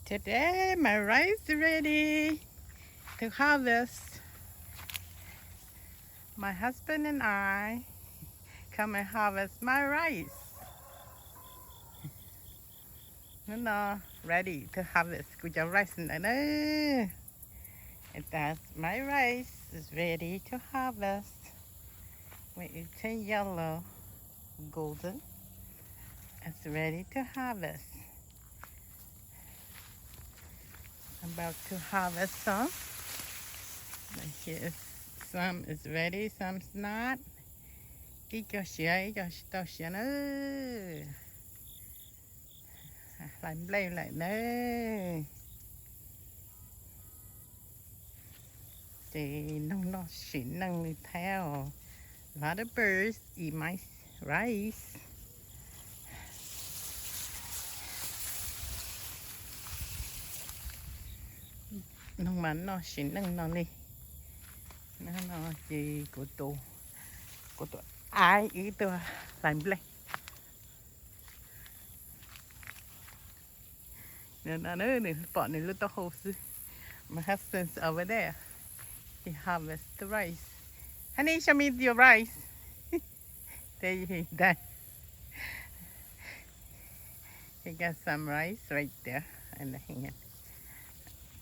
Today my rice ready to harvest. My husband and I come and harvest my rice. Hnub no ready to harvest kuv cov rice ntawd na. And that's my rice is ready to harvest. When it's turn yellow, golden, it's ready to harvest. About to harvest some. Here, some is ready, some's not. Ib co siav, ib co tsis tau siav na. Hlais nplej lawm na. Ces noog noj sim neej li thiab os. Lot of birds eat my rice. Noog mas noj sim neej no li. No ces kuv tus, kuv tus aib wb tuaj hlais nplej. Nws pom nws lub taub hau xwb. My husband's over there. He harvests the rice. Honey, show me your rice. There you go. He got some rice right there in the hand.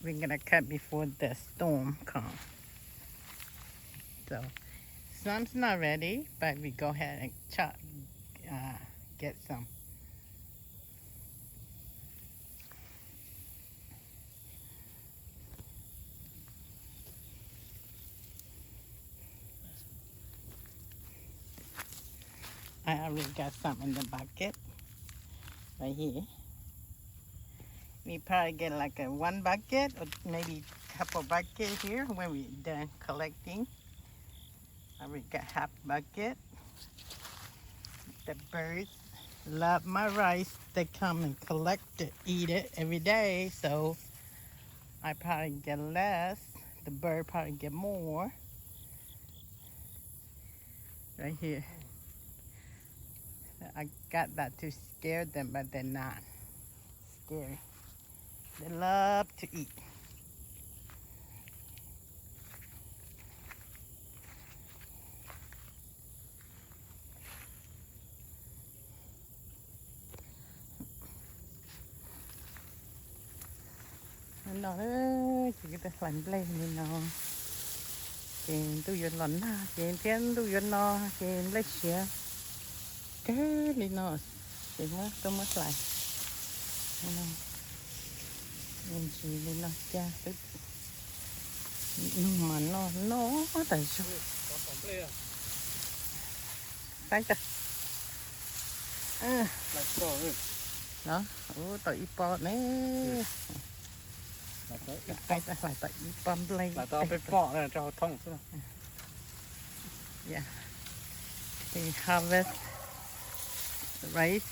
We're gonna cut before the storm comes. So, some's not ready, but we go ahead and chop, uh, get some. I already got some in the bucket right here. We probably get like a one bucket or maybe couple bucket here when we done collecting. I already got half bucket. The birds love my rice. They come and collect it, eat it every day. So I probably get less. The bird probably get more. Right here. I got that to scare them, but they're not scary. They love to eat. No ces kuv hlais nplej li no, ces ntuj yuav los nag ces thiab ntuj yuav no ces nplej siav kawg li no, ces muab tuaj muab hlais. Ntsis li no cas xwb, nug mas noj noj tas zog. Saib tas, no ua tau ib pob ne. Hlais tas hlais tau ib pob nplej. Yeah. They harvest rice.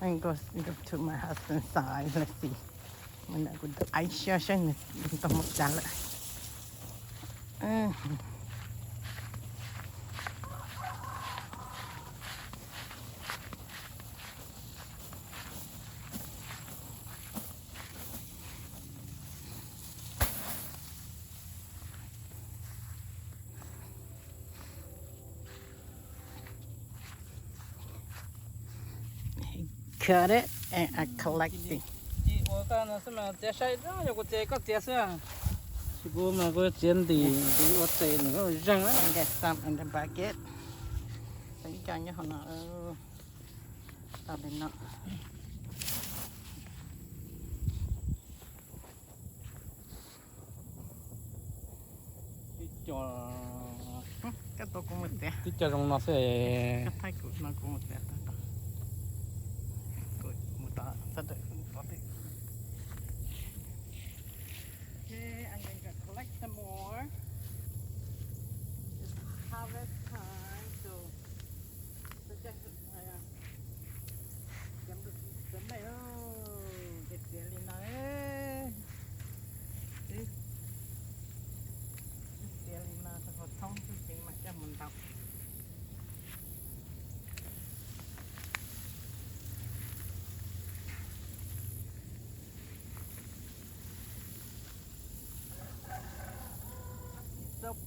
I'm going to my husband's side. Let's see. Kuv tus aib siab seb nws tau mus cas lawm. Cut it and I collect it. Ua koj no xwb mas txiav sai, yog kuv txiav koj txiav xwb. Tsis kuv mas kuv txiav ntim, kuv ua tsev nws zeeg. Get some in the bucket. Tau ib co nyob hauv no. Tau li no. Koj tuav kuv mus txiav. Tib co zoo no xwb. Koj thaij kuv no kuv mus txiav tau. Kuv mus tod sawv daws pov twg. Okay, I'm gonna collect some more.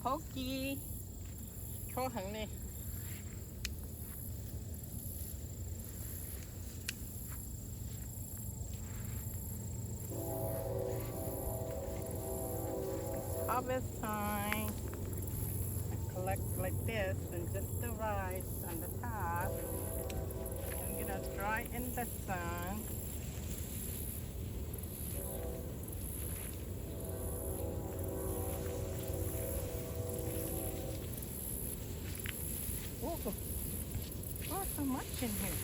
Pokey. Khov heev li. It's harvest time. I collect like this and just the rice on the top. I'm gonna dry in the sun. Ooh, oh, so much in here.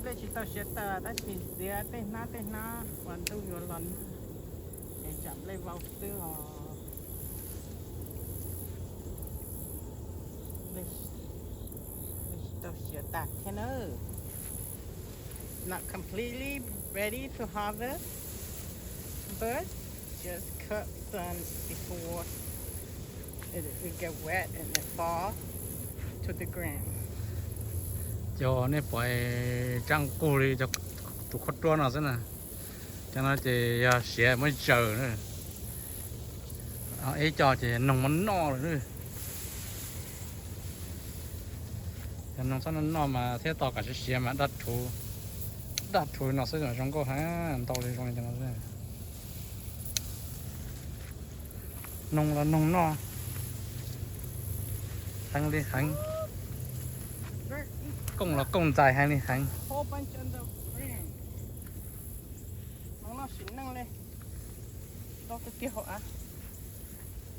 Nplej tsis tau siav tas tab sis txiav tej hnab tej hnab uas ntuj yuav los nag es tsam nplej vau xwb os. Nplej tsis tau siav tas thiab na. Not completely ready to harvest, but just cut some before it, it get wet and it fall to the ground. Cov nej pom tsaab qug li cov tus khaub ruab no xwb na. Cov no ces yog siav muab zaws na. Ib co ces noog muab noj lawm. Yog noog txhob noj noj mas thiab tos kom siav siav mas daj rhuv, daj rhuv no xwb zoo nkauj heev, ntau li zoo li no xwb. Noog los noog noj, heev li heev. Kooj los kooj ntxais heev li heev.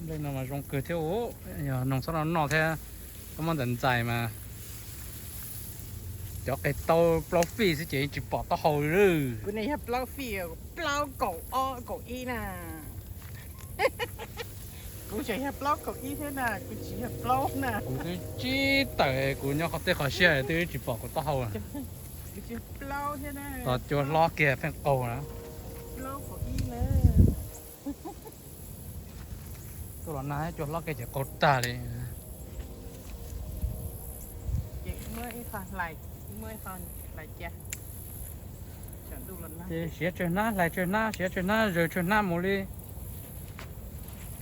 Nplej no mas zoo kawg thiab, yog noog txhob noj noj thiab, koj muab ntxais ntxais mas cov qe taub plaub fij xwb ces tsis pom taub hau li. Kuv ne yog plaub fij, plaub kaum ob kaum ib na. Kuv tseem yog plaub kaum ib thiab na, kuv tsis yog plaub na. Kuv twb tsib tawm, kuv nyob qhov tej qhov siab twb tsis pom kuv taub hau. Kuv tsis yog plaub thiab na. Tos cua hlob kiag pheej qaug na. Plaub kaum ib na. Tuaj los nag cua hlob kiag ces qaug tag li. Ces muab ib qho hlais, muab ib qho hlais cia. Ces siav tsawg hnab hlais tsawg hnab, siav tsawg hnab zaws tsawg hnab mus li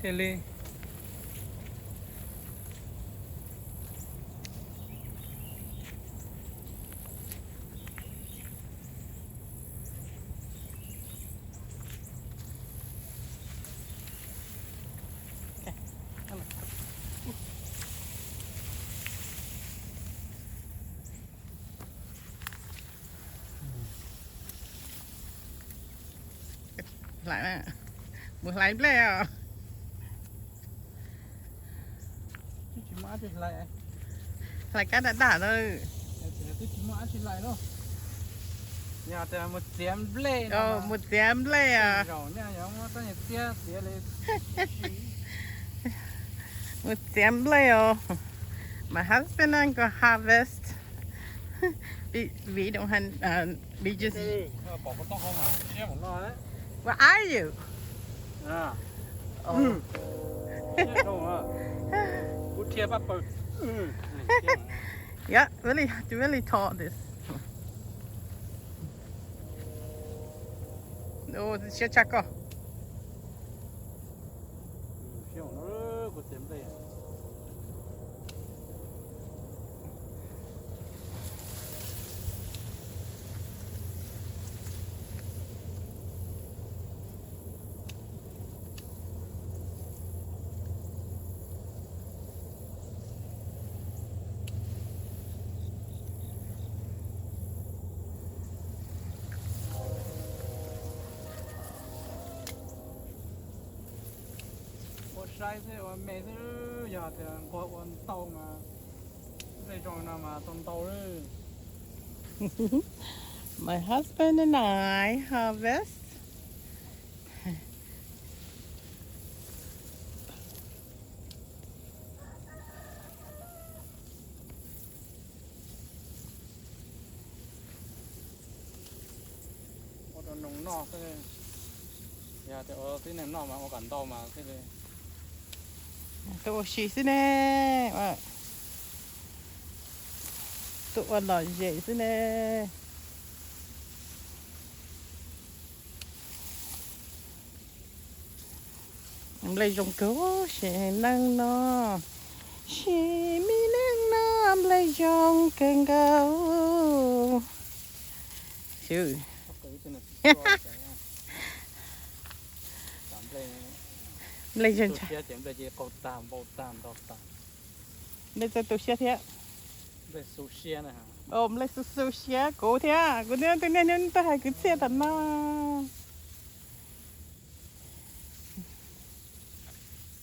thiaj li. Hlais na, mus hlais nplej os. Hlais kab daj daj na. Mus txiav nplej os. Mus txiav nplej os. My husband and I go harvest. We, we don't have, um, we just. Where are you? Oh. Yeah, really, really tall this. Oh, siab tshaj koj. Ua saib xwb ua me xwb, yog tias nquag ua ntau mas, nplej zoo no mas tau ntau lawm. My husband and I harvest. Ua rau noog noj xwb, yog tias ua tib neeg noj mas ua kom ntau mas thiaj li. Tuaj ua si xwb ne. Tuaj ua lom zem xwb ne. Nplej zoo kawg, sim neej no, sim me neej no nplej zoo kawg nkaus. Nplej zoo. Nplej txawj tu siab thiab. Nplej xu xu siab kuv thiab, kuv niaj hnub tuaj hais kwv txhiaj tom no.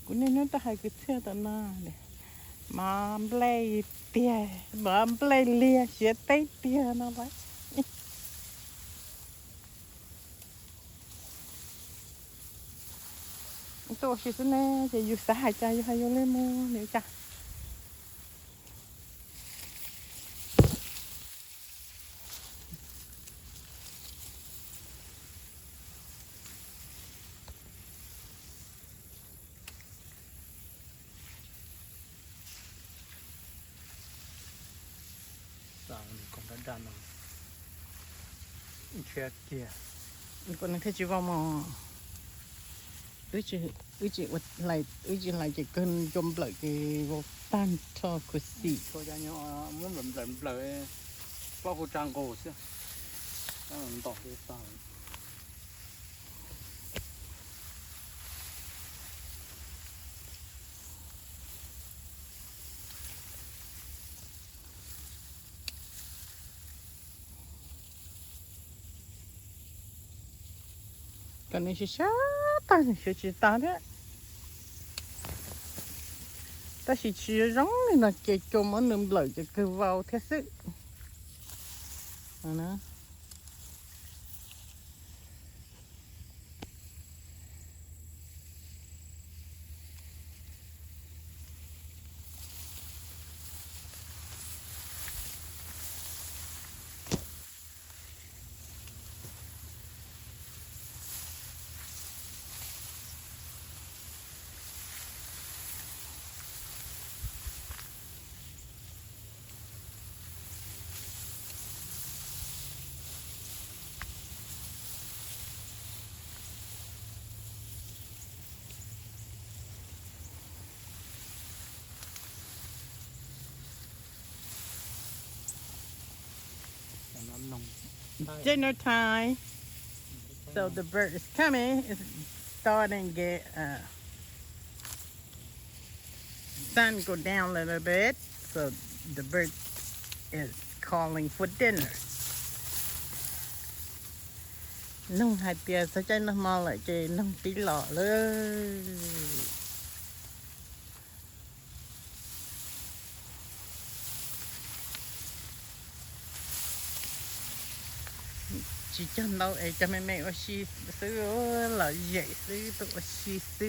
Kuv niaj hnub tuaj hais kwv txhiaj tom no. Mov nplej tiag, mov nplej liag siav teb tiag no lawm. Tuaj ua si xwb ne, ces yus xav hais cas yus hais yus li mus, nws cas. Koom dab dab no, ntshiab kiag. Kuv neeg thiaj tsis vau mog. Wb tsis, wb tsis hlais ces kawg nco nplawm ces vau tag nrho khuv xim. Muab nplawm nplawm nplawm, plaub hau tsa nqus xwb, ntom li tag. Kom nws siav siav tag nws siav tsis tag thiab. Tab sis tsis zoo li no ces cua muab nws nplawm ces kawg vau thiab xwb. Dinner time. So the bird is coming. It's starting to get, uh, sun go down a little bit. So the bird is calling for dinner. Noog hais tias txog caij noj hmo lawm ces noog pib los lawm. Tsis cog ntau es cog me me ua si xwb, lom zem xwb, tuaj ua si xwb.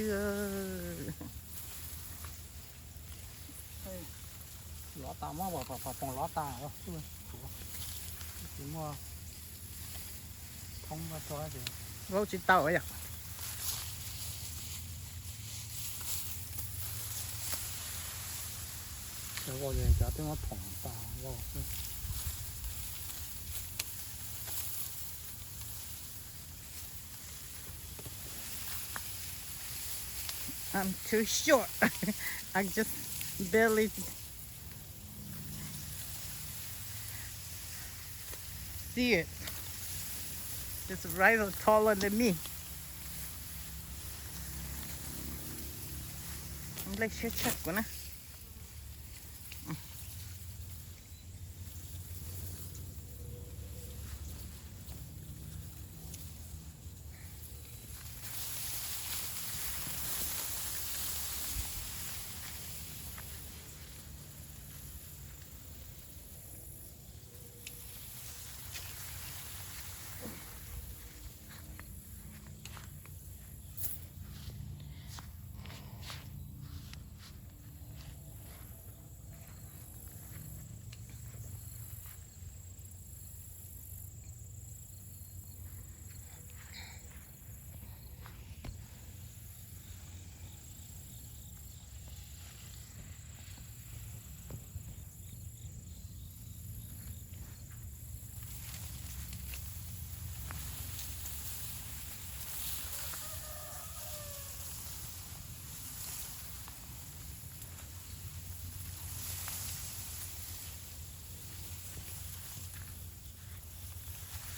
Lov tas, muab poom lov tas, tsis muaj thoob. Vau tsis tau yom. Cov vau ces cov twb muab phoom tas vau xwb. I'm too short. I just barely see it. It's right taller than me. Nplej siab tshaj kuv na.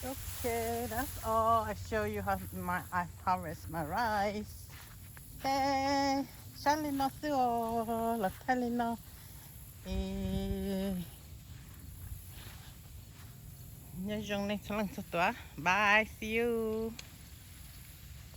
Okay, that's all. I show you how my I harvest my rice. Okay, sab li no xwb os, los thaij li no. Nyob zoo nej txhua leej txhua tus. Bye, see you.